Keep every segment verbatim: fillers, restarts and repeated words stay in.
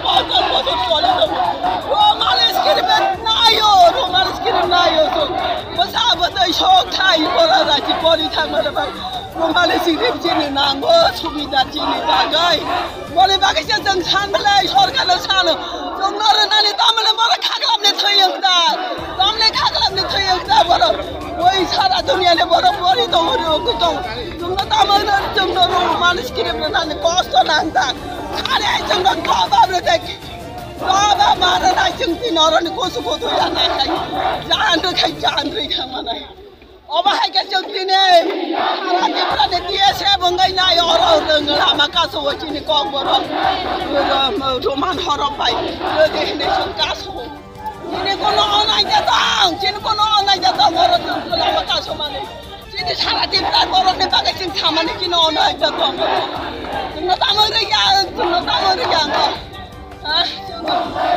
Kotor kotor choli tongo. Roman script naio, Roman script naio chwng. Bwsa bwtwi sok thai bora rachi pori thangmani bai. Roman script chini nango, subida chini bagwi. Boni bagwi se chwng san belai sorkarno sano. Chwng no rwnani tamle bora khaglamni thwi wng ta. Tamle khaglamni thwi wng ta bora. Oi sara duniani bora pori tongo, rwgwi tongo. Chwngno tamo no, chwngno Roman script rwnani kosto nang ta. Are chwngno kobab rwthai. Baba mara nai chwng tini oroni kusu kusu ya nai khai. Jan rw khai jan rw khai manai. Obo hai khe chwng tini sara Tripura ni T S F wngwi nai oro rwng lama kasu o chini kok borok. Ro-, Roman horok bai. Rwdi hinwi chwng kasu. Chini kono onai da tong, chini kono onai da tong oro chwng lama kasu mani. Chini sara Tripura borok ni bagwi chwng samani chini onai da tong. Chwngno tamo rwya, chwngno tamo rwya no. Ah,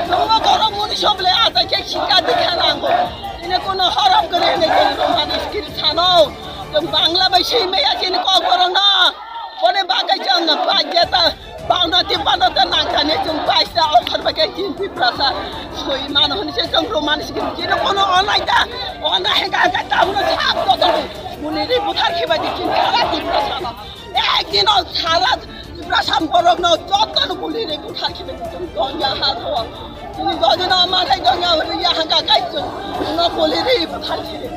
chwngno borok muni soble ata khe sikha dikha nango. Chini kono horom kwrwi hinwi chwng Roman script sano. Chwng Bangla bai swi maya chini kok borok no. Boni bagwi chwng baidya ta, bangno ti bangno ta nangkani chwng baisa okhor bagwi chini Tiprasa swi mano hwnwi se chwng Roman script chini kono onai da, onai hwnkha hwnkha tabukno sab kotor muni ri buthar khibai di chini sara Tiprasa no. Ekdino sara Tiprasa borokno jotono muni ri buthar khibai di chwng dongya ha thawang. Chini dogino manai dongya hwnwi ya hwnkha kai chwng no muni ri buthar khibai.